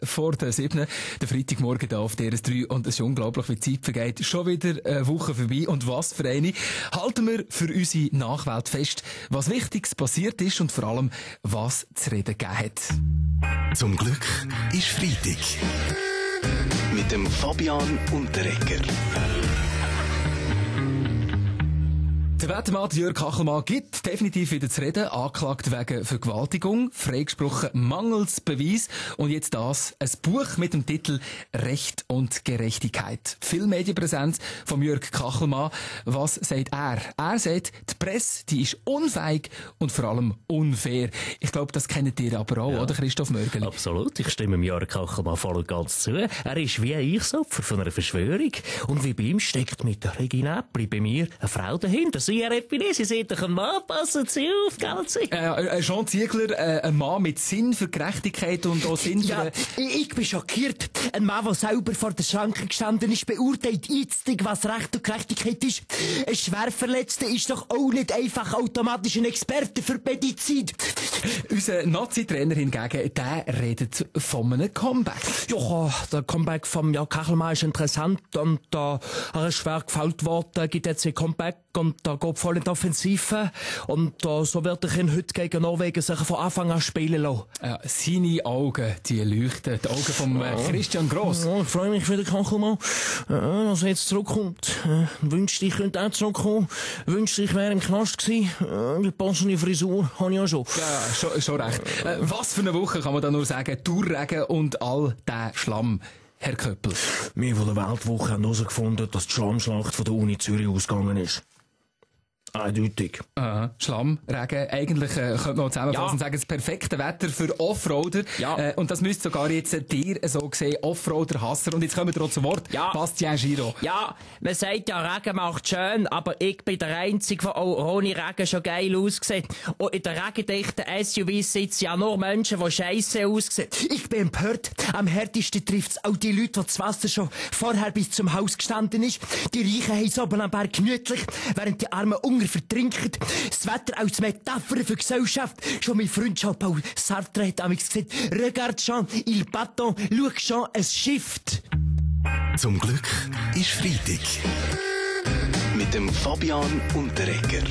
vor der 7. Der Freitagmorgen da auf DRS3 und es ist unglaublich, wie die Zeit vergeht. Schon wieder eine Woche vorbei und was für eine. Halten wir für unsere Nachwelt fest, was Wichtiges passiert ist und vor allem, was zu reden gegeben hat. Zum Glück ist Freitag. Mit dem Fabian Unterreger. Der Wettermann Jörg Kachelmann gibt definitiv wieder zu reden, angeklagt wegen Vergewaltigung, freigesprochen mangels Beweis und jetzt das, ein Buch mit dem Titel Recht und Gerechtigkeit. Viel Medienpräsenz von Jörg Kachelmann. Was sagt er? Er sagt, die Presse, die ist unfähig und vor allem unfair. Ich glaube, das kennt ihr aber auch, oder Christoph Mörgeli? Absolut, ich stimme Jörg Kachelmann voll und ganz zu. Er ist wie ich das Opfer von einer Verschwörung und wie bei ihm steckt mit der Regine Äppli bei mir eine Frau dahinter. Sie seid doch ein Mann, passen Sie auf, gell? Jean Ziegler, ein Mann mit Sinn für Gerechtigkeit und auch Sinn für... Ich bin schockiert. Ein Mann, der selber vor der Schranke gestanden ist, beurteilt einzig, was Recht und Gerechtigkeit ist. Ein Schwerverletzter ist doch auch nicht einfach automatisch ein Experte für Medizin. Unser Nazi-Trainer hingegen, der redet von einem Comeback. Ja, der Comeback vom Jörg Kachelmann ist interessant und er ist schwer gefällt worden, gibt jetzt ein Comeback und da geht voll in die Offensive und so wird ich ihn heute gegen Norwegen sich von Anfang an spielen lassen. Ja, seine Augen, die leuchten, die Augen vom Christian Gross. Ja, ich freue mich für den Kachelmann, dass er jetzt zurückkommt. Wünschte, ich könnte auch zurückkommen. Wünschte, ich wäre im Knast gewesen. Die passende Frisur habe ich auch schon. Ja, schon recht. Was für eine Woche kann man da nur sagen? Durchregen und all der Schlamm. Herr Köppel. Wir von der Weltwoche haben herausgefunden, dass die Schlammschlacht von der Uni Zürich ausgegangen ist. Eindeutig. Schlamm, Regen. Eigentlich könnte man zusammenfassen und sagen, das perfekte Wetter für Offroader. Ja. Und das müsste sogar jetzt dir so sehen, Offroader-Hasser. Und jetzt kommen wir auch zu Wort. Ja. Bastien Giro. Ja, man sagt ja, Regen macht schön, aber ich bin der Einzige, der auch ohne Regen schon geil aussieht. Und in der regendichten SUVs sitzen ja nur Menschen, die scheisse aussehen. Ich bin empört. Am härtesten trifft's auch die Leute, wo das Wasser schon vorher bis zum Haus gestanden ist. Die Reichen haben es oben am Berg gemütlich, während die Armen Hunger vertrinken. Das Wetter als Metapher für Gesellschaft. Schon mein Freund Jean-Paul Sartre hat damals gesagt, regarde Jean, il bâton, schau Jean, es schifft. Zum Glück ist Freitag. Mit dem Fabian Unterreger.